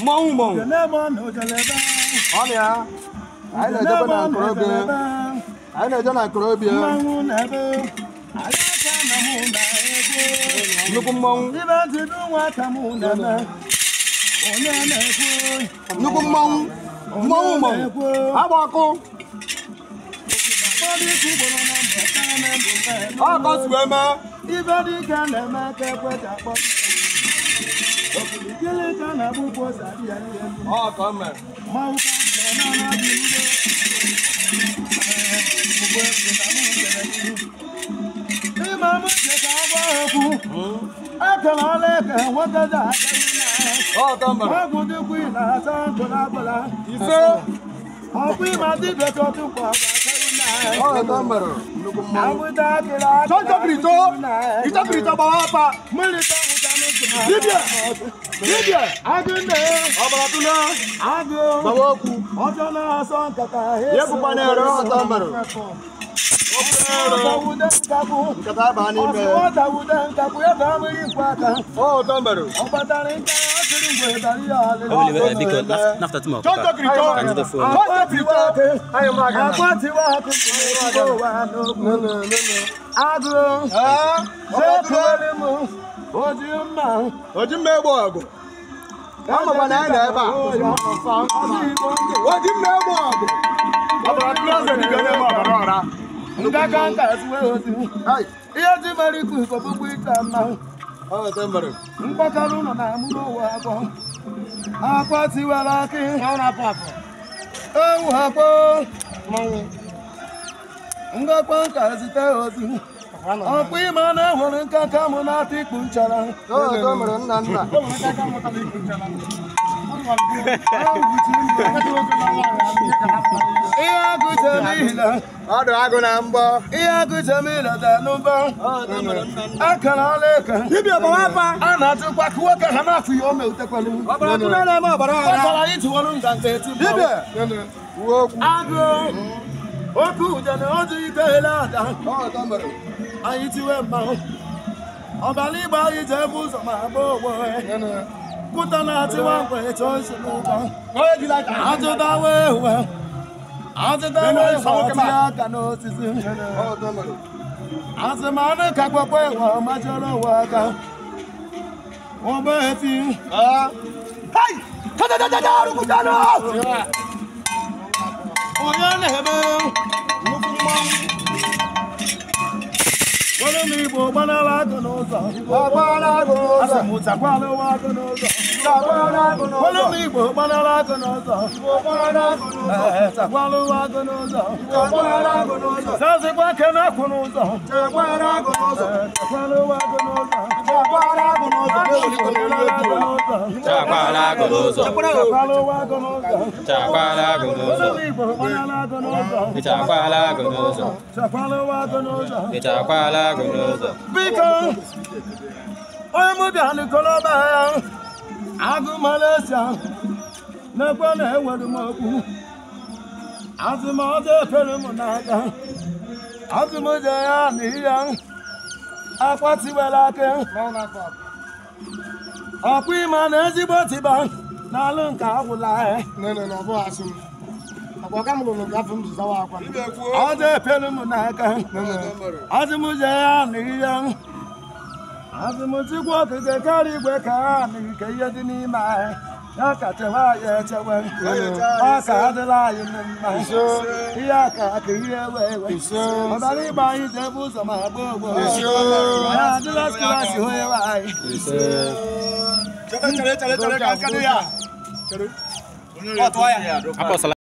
Mmanwụ mmanwụ. Ọ ya. Anyị na-ejekwa na nkorobịa. Anyị na-eje na nkorobịa. Nnukwu mmanwụ. Nnukwu mmanwụ. Mmanwụ mmanwụ. Agba ọkụ. Ọ ka o si wee mee. Ọ ka o mere. Ọ ka o mere. Ise. Ọ ka o mere. Nnukwu mmanwụ. Chọnchọkịrịtọ. Ịchọkịrịtọ gbawa apa. Dibịa! Dibịa! Ọbara tụla. Gbawa okwu. Yepụkwa na-ere ọtọ mere. Nkata abaa n'ime. Ọtọ mere. Chọnchọkịrịtọ. Chọnchọkịrịtọ. Oji mma egbe ọgụ. Amakwa na anyị nọ ebe a. Oji mma egbe ọgụ. Ọbara tụla eze dibịa na-eme ọbara ọra. Mgbakọrọ ụlọ na-amụ n'ụwa abụọ. Akwa tiwara akị. Ewu akpọ. Ngakwa nka zite ozi. Ọkwa ịma na enwere nkaka mụ na-ata ikpu nchara. Ihe agụche m ile. Ọdụ agụ na mbọ. Ihe agụche m ile dị n'ụba. Akara ọla eke. Dibịa gbawa apa. A na-atụkwa ka nwoke ha na-afụ ya ome utekwelu. Ọbara tụla na-eme ọbara ọra. Ọ tara itiwọrụ nganga eti mmanwụ. Dibịa. Uwe okwu. Agụ. Okwu ụja na ọdụ ike ele ada. Anyị tiwe mmanwụ. Ọbara ịgba anyị ji ebe ụzọ ma agba ogbo. Kụta na-atịwa mgbe chọọ isi n'ụgbọ. Ajụdawa ewe. Ajụdawa ewe ọtị aka n'osisi. Asịmanụ ka kwekwe ewe ọmajọrọ ụwa aka. Ụgbọ eti. Hai! Tatatatata arụkwụtanụ! Onye na-eme onye m Igbo gbanara agụ n'ụzọ. Asị m takwara ụwa agụ n'ụzọ. Onye m Igbo gbanara agụ n'ụzọ. Takwara ụwa agụ n'ụzọ. Sazikwa kene akwụ n'ụzọ. Takwara ụwa agụ n'ụzọ. Takwara agụ n'ụzọ. Takwara ụwa agụ n'ụzọ. Chakwala agụ n'ụzọ. Onye m Igbo gbanara agụ n'ụzọ. Chakwala agụ n'ụzọ. Takwara ụwa agụ n'ụzọ. Chakwala agụ n'ụzọ. Biko, onye mụ bịa n'ikoloba ya, agụ Malaysia, na-ekwe na-ewere m okwu. Azụ m ọjọ efere m n'aka, azụ m je ya na ihe, akwa tiwere aka. Ọkwa ịma na ezigbo tiba n'alụ nke agwụla ya. Ọjọ efere m n'aka, azụ m je ya na ihe. Azụ m chikwa okike karịa igwe ka ha na ike ihe dị n'ime anyị. Ya ka chewe anyị echewe. Ọ ka adịla anyị mma. Ihe aka aka ihe ewe ewe. Ọbara ịgba anyị ji ebe ụzọ ma agba ogbo. Ya adịla skrasị hụ ewe anyị. Chere chere chere ka nka dị ya. Apọsala.